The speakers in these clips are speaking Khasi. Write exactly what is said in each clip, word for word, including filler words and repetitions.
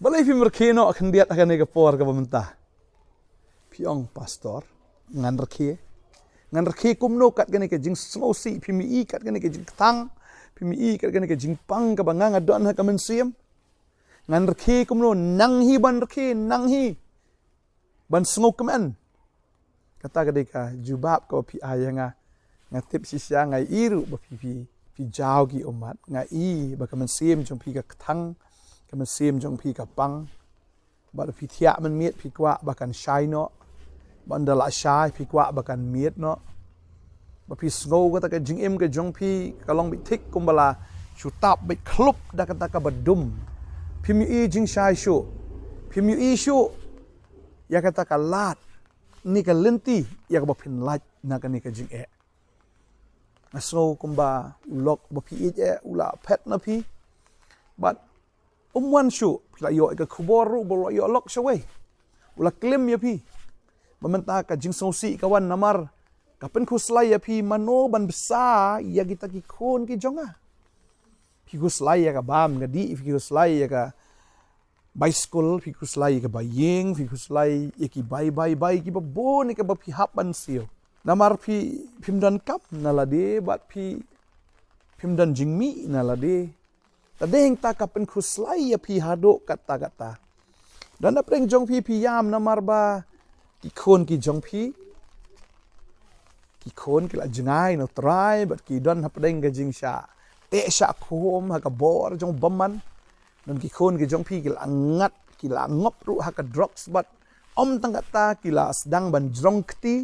Balei phim rkhie noh khyndiat ha kane ka por kaba mynta? Phi ong, "Pastor, ngan rkhie. Ngan rkhie kumno kat kane ka jingsngewsih, phim ïohi kat kane ka jingkthang, phim ïohi kat kane ka jingpang kaba nga nga don ha ka mynsiem. Ngan rkhie kumno, nang hi ban rkhie, nang hi ban sngewkmen." Kata ka dei ka jubab kaba phi ai ïa nga. Nga tip shisha, nga i ruh ba phi, phi, phi jaw ki ummat. Nga i ba ka mynsiem jong phi ka kthang, ka mynsiem jong phi ka pang. Bad phi thiah mynmiet, phi kwah ba kan shai noh. Bad ynda la shai, phi kwah ba kan miet noh. Ba phi sngew kata ka jingim ka jong phi ka long beit thik kumba la shu tap beit khlop da kata kaba dum. Phim ïohi jingshai shuh. Phim ïohi shuh ïa kata ka lad ne ka lynti ïa kaba phin lait na kane ka jingeh. Nga sngew kumba u lok ba phi ïeit eh u la phet na phi. Bad um wan shuh, phi la ïoh ïa ka khubor ruh ba u la ïoh lok shawei. U la klim ïa phi. Ba mynta ka jingsngewsih ka wan namar ka pynkhuslai ïa phi mano ban bsa ïa kita ki khun ki jong nga. Phi khuslai ïa ka bam ka dih, phi khuslai ïa ka baiskul, phi khuslai ïa ka bai ïing, phi khuslai ïa ki bai, bai, bai kiba bun ïa kaba phi hap ban siew. Namar phi, phim don kam na lade, bad phi, phim don jingmih na lade. Te dei hangta ka pynkhuslai ïa phi haduh katta katta. Don hapdeng jong phi, phi ïam namar ba ki khun ki jong phi, ki khun ki la jngai na U Trai, bad ki don hapdeng ka jingshah teh shah khum ha ka bor jong u bymman. Don ki khun ki jong phi ki la ngat, ki la ngop ruh ha ka drugs, bad ym tang katta, ki la sdang ban jrong kti.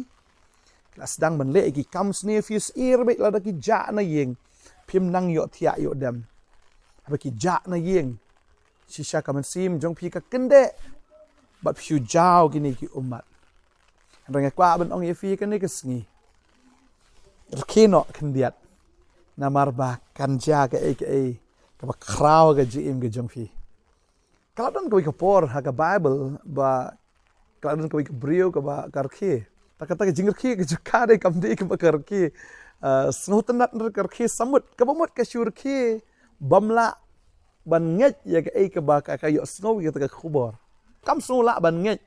Ki la sdang ban leh ki kam sniew, phi syier beit lada ki jah na ïing. Phim nang ïoh thiah ïoh dem. Haba ki jah na ïing, shisha ka mynsiem jong phi ka kyndeh. Bad phi shu jaw kine ki ummat. Hynrei nga kwah ban ong ïa phi kane ka sngi, rkhie noh khyndiat. Namar ba kan jia kaei kaei kaba khraw ha ka jingim ka jong phi. Ka la don kawei ka por ha ka Baibl ba ka la don kawei ka briew kaba ka rkhie. Te kata ka jingrkhie ka jong ka dei kam dei kaba ka rkhie, ah, sngewtynnad, hynrei ka rkhie samut. Kaba mut ka shu rkhie bym lah ban ngeit ïa kaei kaba ka, ka ïohsngew ïa kata ka khubor. Kam sngewlah ban ngeit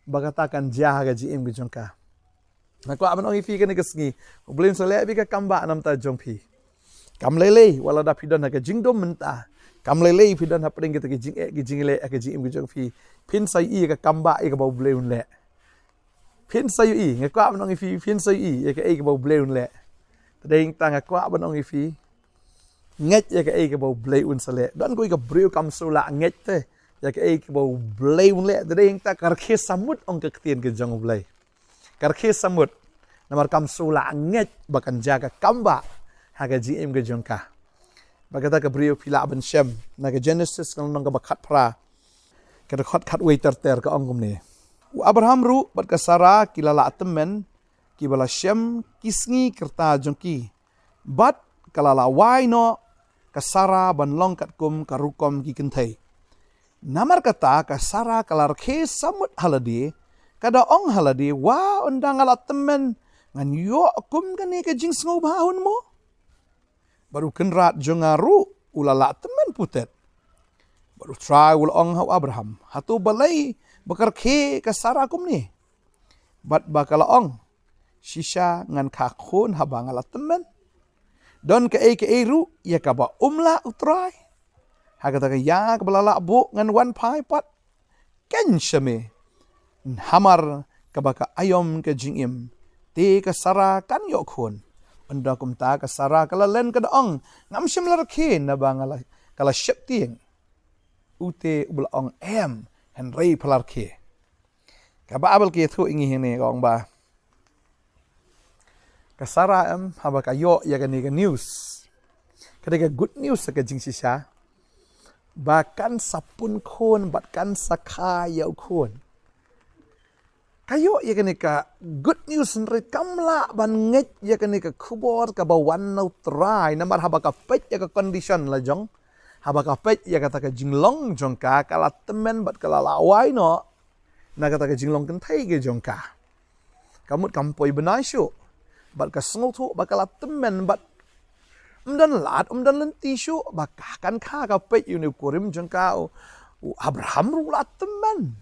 ba kata kan jia ha ka jingim ka jong ka. Nga kwah ban ong ïa phi kane ka sngi, U Blei un sa leh beit ka kam ba namar jong phi. Kam lei lei, wat lada phi don ha ka jingdum mynta. Kam lei lei phi don hapdeng kita ki jingeh ki jingleh ha ka jingim ka jong phi. Phin sa ïohi ïa ka kam ba ïa kaba U Blei un leh. Phin sa ïohi, nga kwah ban ong ïa phi, phin sa ïohi ïa kaei kaba U Blei un leh. Te dei hangta nga kwah ban ong ïa phi, ngeit ïa kaei kaba U Blei un sa leh. Don kawei ka briew kam sngewlah ngeit te ïa kaei kaba U Blei un leh. Te dei hangta ka rkhie samut, ong ka ktien ka jong U Blei. Ka rkhie samut. Namar kam sngewlah ngeit ba kan jia ka kam ba ha ka jingim ka jong ka. Bad kata ka briew phi lah ban shem na ka Genesis ka lynnong kaba khatphra, ka dkhot khatwei ter ter, ka ong kumne: U Abraham ruh bad ka Sara ki la lah tymmen, kiba la shem ki sngi ki rta jong ki. Bad ka la lah wai noh ka Sara ban long katkum ka rukom ki kynthei. Namar kata ka Sara ka la rkhie samut ha lade, ka da ong ha lade, "Wah, ynda nga la tymmen, ngan ïoh kum kane ka jingsngewbha hun mo?" Bad u kynrad jong nga ruh u la lah tymmen putet. Bad U Trai u la ong ha u Abraham, "Hato balei ba ka rkhie ka Sara kumne? Bad ba ka la ong, 'Shisha ngan kha khun haba nga la tymmen'? Don kaei kaei ruh ïa kaba um lah, U Trai? Ha kata ka ïa kaba la lah buh ngan wan phai pat? Keiñ sha me, namar kaba ka aïom ka jingim, te ka Sara kan ïoh khun." Ynda kumta ka Sara ka la len, ka da ong, "Ngam shym la rkhie, naba nga la, ka la sheptieng." Ute u ba la ong, "Em, hynrei pha la rkhie." Ka Baibl ka ïathuh ïa ngi hangne, ka ong ba ka Sara, em, haba ka ïoh ïa kane ka news, ka dei ka good news ha ka jingshisha, ba kan sa pun khun bad kan sa kha ïa u khun. Ka ïoh ïa kane ka good news, hynrei kam lah ban ngeit ïa kane ka khubor kaba wan na U Trai, namar haba ka peit ïa ka condition la jong, haba ka peit ïa kata ka jinglong jong ka, ka la tymmen bad ka la lah wai noh na kata ka jinglong kynthei ka jong ka. Ka mut kam poi bnai shuh, bad ka sngewthuh ba ka la tymmen bad ym don lad, ym don lynti shuh ba ka kan kha. Ka peit ïa une u kurim jong ka, u, U Abraham ruh u la tymmen.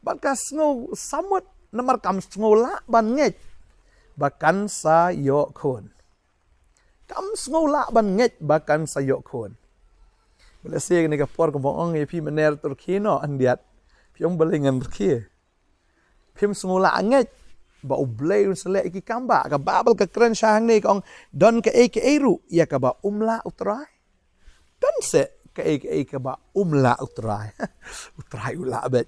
Bad ka sngew samut namar kam sngew lah ban ngeit ba kan sa ïoh khun. Kam sngew lah ban ngeit ba kan sa ïoh khun. Balei shisha kane ka por kumba ong ïa phi mynner to rkhie noh khyndiat. Phi ong balei ngan rkhie. Phim sngew lah ngeit ba U Blei un sa leh ïa ki kam ba. Ka Baibl ka kren sha hangne ka ong don kaei kaei ruh ïa kaba um lah U Trai. Don seh kaei kaei kaba um lah U Trai. U Trai u lah beit.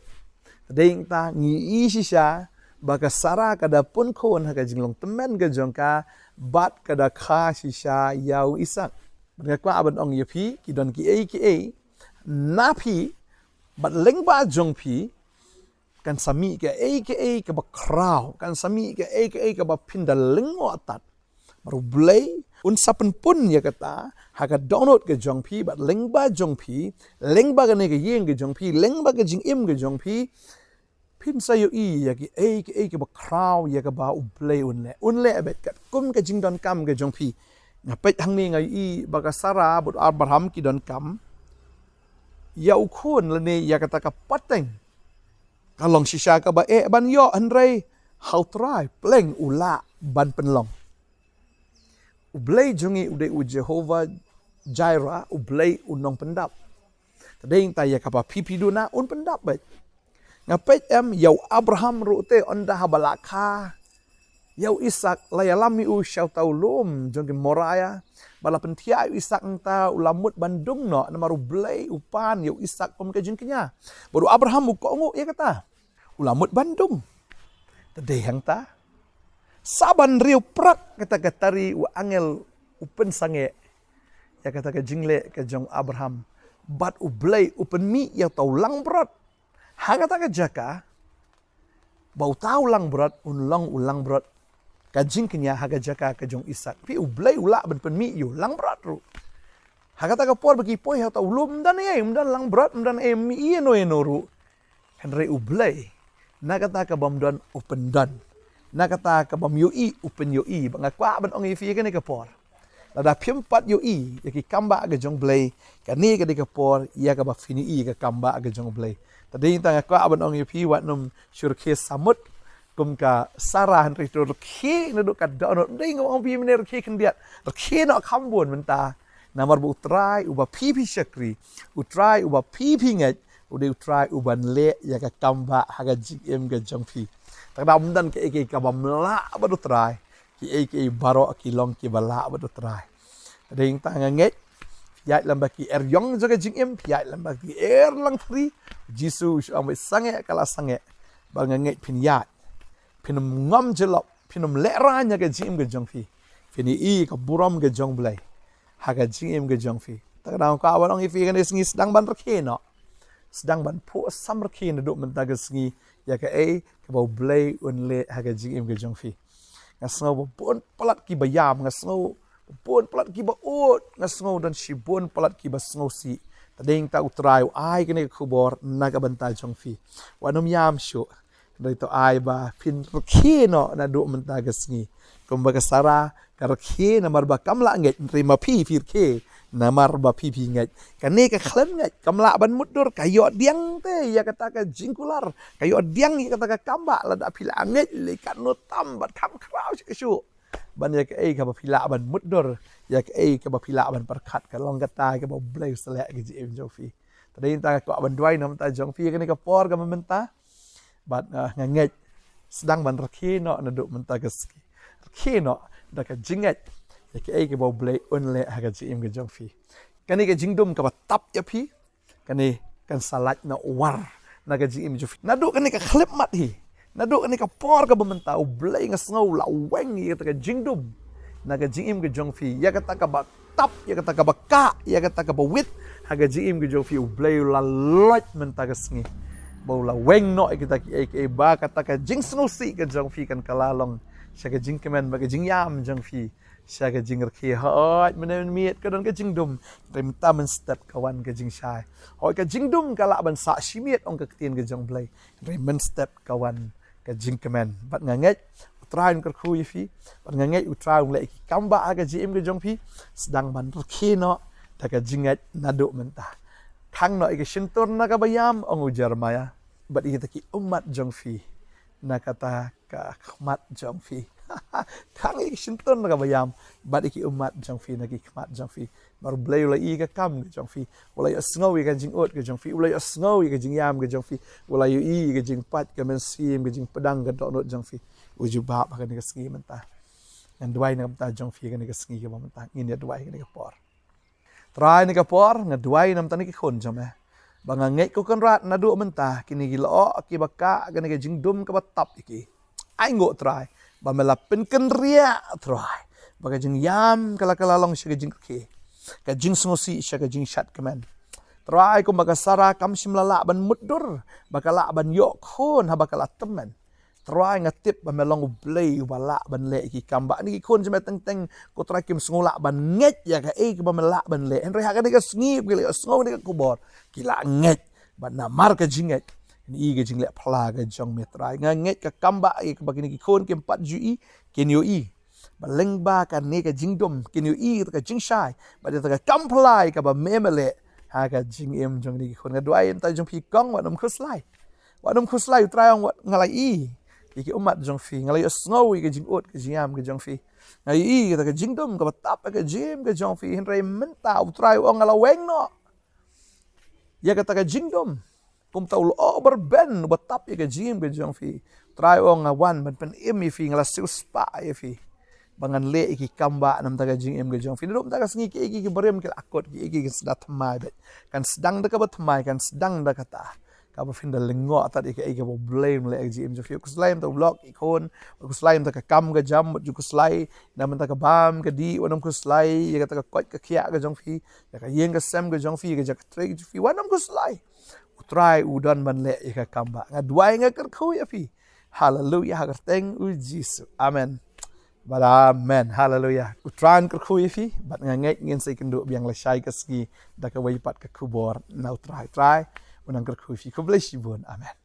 Dei nangta ngi i shisha ba ka Sara ka da pun khun ha ka jinglong tymmen ka jong ka bad ka da kha shisha ïa u Isak. Bad nga kwah ban ong ïa phi ki don kiei kiei na phi bad lyngba jong phi kan sa mih kaei kaei kaba khraw, kan sa mih kaei kaei kaba phin da lyngngoh tat. Namar U Blei un sa pynpun ïa kata ha ka dohnud ka jong phi bad lyngba jong phi, lyngba kane ka ïing ka jong phi, lyngba ka jingim ka jong phi. Phin sa ïohi ïa kiei kiei kaba khraw ïa kaba U Blei un leh. Un leh beit katkum ka jingdonkam ka jong phi. Nga peit hangne nga ïohi ba ka Sara bad Abraham ki donkam ïa u khun lane ïa kata ka pateng. Ka long shisha kaba eh ban ïoh hynrei ha U Trai pleng u lah ban pynlong. U Blei jong ngi u dei u Jehovah Jireh, U Blei u nongpyndap. Te dei nangta ïa kaba phi phi duh na un pyndap beit. Nga peit em ïa u Abraham ruh te ynda haba la kha ïa u Isak la ïalam ïa u sha uta u lum jong ki Moria. Ba la pynthiah ïa u Isak nangta u la mut ban dung noh namar U Blei u pan ïa u Isak kum ka jingkñia. Bad u Abraham u kohnguh ïa kata. U la mut ban dung. Te dei hangta. Sa ban riew prak kata ka tari u angel u pynsangeh ïa kata ka jingleh ka jong Abraham. Bad U Blei u pynmih ïa uta u langbrot. Ha kata ka jaka ba uta u langbrot un long u langbrot ka jingkñia ha ka jaka ka jong u Isak. Phi U Blei u lah ban pynmih ïa u langbrot ruh. Ha kata ka por ba ki poi ha uta u lum ym don ei, ym don langbrot, ym don ei, ym ïohi ïano ïano ruh. Hynrei U Blei na kata ka bym don u pyndon. Na kata ka bym ïohi u pynïohi. Ba nga kwah ban ong ïa phi kane ka por. Lada phim pat ïohi ïa ki kam ba ka jong U Blei, kane ka dei ka por ïa kaba phin ïohi ka kam ba ka jong U Blei. Te dei nangta nga kwah ban ong ïa phi wat nym shu rkhie samut kum ka Sara, hynrei to rkhie naduh ka dohnud. Dei nga ong phi mynne rkhie khyndiat. Rkhie noh kham bun mynta. Namar ba U Trai uba phi phi shakri, U Trai uba phi phi ngeit, u dei U Trai uban leh ïa ka kam ba ha ka jingim ka jong phi. Te lada ym don kaei kaei kaba ym lah bad U Trai, kiei kiei baroh ki long kiba lah bad U Trai. Te dei nangta nga ngeit phi ïaid lem bad ki er ïong jong ka jingim, phi ïaid lem bad ki er langthri. Jisu u shu ong ba sangeh ka la sangeh. Bad nga ngeit phin ïaid, phin ym ngam jyllop, phin ym lehraiñ ha ka jingim ka jong phi. Phin ïohi ka burom ka jong U Blei ha ka jingim ka jong phi. Te nga kwah ban ong ïa phi kane ka sngi sdang ban rkhie noh. Sdang ban phuh sam rkhie naduh mynta ka sngi ïa kaei kaba U Blei un leh ha ka jingim ka jong phi. Nga sngew ba bun palat kiba ïam, nga sngew ba bun palat kiba ud, nga sngew don shibun palat kiba sngewsih. Te dei nangta U Trai u ai kane ka khubor na ka bynta jong phi. Wat nym ïam shuh. Hynrei to ai ba phin rkhie noh naduh mynta ka sngi. Kumba ka Sara ka rkhie namar ba kam lah ngeit, hynrei ma phi phi rkhie namar ba phi phi ngeit. Kane ka khlem ngeit kam lah ban mutdur, ka ïoh diang te ïa kata ka jingkular, ka ïoh diang ïa kata ka kam ba. Lada phi la ngeit lei katno tam bad kham khraw shisha shuh ban ïa kaei kaba phi lah ban mutdur, ïa kaei kaba phi lah ban pyrkhat. Ka long kata kaba U Blei u sa leh ha ka jingim jong phi. Te dei nangta nga kwah ban duwai na ka bynta jong phi ïa kane ka por kaba mynta. Bad, ah, nga ngeit sdang ban rkhie noh naduh mynta ka sngi. Rkhie noh da ka jingngeit ïa kaei kaba U Blei un leh ha ka jingim ka jong phi. Kane ka jingdum kaba tap ïa phi, kane kan sa lait noh war na ka jingim jong phi. Naduh kane ka khyllipmat hi, naduh kane ka por kaba mynta, U Blei nga sngew u la weng ïa kata ka jingdum na ka jingim ka jong phi. Ïa kata kaba tap, ïa kata kaba kah, ïa kata kaba wit ha ka jingim ka jong phi, U Blei u la loit mynta ka sngi. Ba u la weng noh ïa kita kiei kiei, ba kata ka jingsngewsih ka jong phi kan kylla long sha ka jingkmen bad ka jingïam jong phi, sha ka jingrkhie. Hooid, mynne mynmiet ka don ka jingdum, hynrei mynta mynstep ka wan ka jingshai. Hooid, ka jingdum ka lah ban sah shi miet, ong ka ktien ka jong U Blei, hynrei mynstep ka wan ka jingkmen. Bad nga ngeit U Trai un kyrkhu ïa phi, bad nga ngeit U Trai un leh ïa ki kam ba ha ka jingim ka jong phi. Sdang ban rkhie noh da ka jingngeit naduh mynta. Khang noh ïa ki shyntur na kaba ïam, ong u Jeremiah, bad ïa kita ki ummat jong phi na kata ka khmat jong phi. Khang ïa ki shyntur na kaba ïam bad ïa ki ummat jong phi na ki khmat jong phi. Namar U Blei u la ïohi ïa ka kam ka jong phi, u la ïohsngew ïa ka jingud ka jong phi, u la ïohsngew ïa ka jingïam ka jong phi, u la ïohi ïa ka jingpait, ka mynsiem, ka jingpdang, ka dohnud jong phi. U jubab ha kane ka sngi mynta. Ngan duwai na ka bynta jong phi ha kane ka sngi kaba mynta. Ngin ïa duwai ha kane ka por. Trai, ha kane ka por nga duwai na ka bynta kine ki khun jong me, ba nga ngeit, ko Kynrad, naduh mynta kine ki lyoh kiba kah ha kane ka jingdum kaba tap ïa ki. Ai nguh Trai ba me la pynkynriah Trai, ba ka jingïam ka la, ka la long sha ka jingkyrkieh, ka jingsngewsih sha ka jingshad kmen. Trai, kumba ka Sara kam shym la lah ban mutdur ba ka lah ban ïoh khun haba ka la tymmen. Trai, nga tip ba me long U Blei uba lah ban leh ïa ki kam. Ba kine ki khun jong me teng teng, ko Trai, kim sngew lah ban ngeit ïa kaei kaba me lah ban leh. Hynrei ha kane ka sngi ba ki la ïohsngew ïa kane ka khubor, ki la ngeit. Bad namar ka jingngeit, kin ïohi ka jingleh phla ka jong me Trai. Nga ngeit ka kam ba ïa kaba kine ki khun kim pat ju ïohi, kin ïohi. Ba lyngba kane ka jingdum kin ïohi ïa ka jingshai bad ïa ka kam phla ïa kaba me, me leh ha ka jingim jong kine ki khun. Nga duwai na ka bynta jong phi kong, wat nym khuslai. Wat nym khuslai, U Trai, ong wat nga la ïohi ïa ki ummat jong phi, nga la ïohsngew ïa ka jingud ka jingïam ka jong phi. Nga ïohi ïa ka jingdum kaba tap ha ka jingim ka jong phi. Hynrei mynta U Trai ong nga la weng noh ïa kata ka jingdum. Kumta u lyoh uba rben uba tap ïa ka jingim ka jong phi, Trai, ong nga wan ban pynim ïa phi, nga la siewspah ïa phi ba ngan leh ïa ki kam ba na ka bynta ka jingim ka jong phi. Naduh mynta ka sngi kiei kiei ki barim ki la kut, kiei kiei kin sdang thymmai beit. Kan sdang da kaba thymmai, kan sdang da kata kaba phin da lyngngoh tad ïa kaei kaba U Blei un leh ha ka jingim jong phi. Wat khuslai na ka bynta u lok i khun, wat khuslai na ka bynta ka kam ka jam, wat ju khuslai na ka bynta ka bam ka dih, wat nym khuslai ïa kata ka koit ka khiah ka jong phi, ïa ka ïing ka sem ka jong phi, ïa ka jaka trei ka jong phi, wat nym khuslai. U Trai u don ban leh ïa ka kam ba. Nga duwai, nga kyrkhu ïa phi. Haleluia, ha ka kyrteng U Jisu. Amen. Bad amen. Haleluia. U Trai un kyrkhu ïa phi bad nga ngeit ngin sa ïakynduh biang lashai ka sngi da kawei pat ka khubor na U Trai. Trai un nang kyrkhu ïa phi. Khublei shibun. Amen.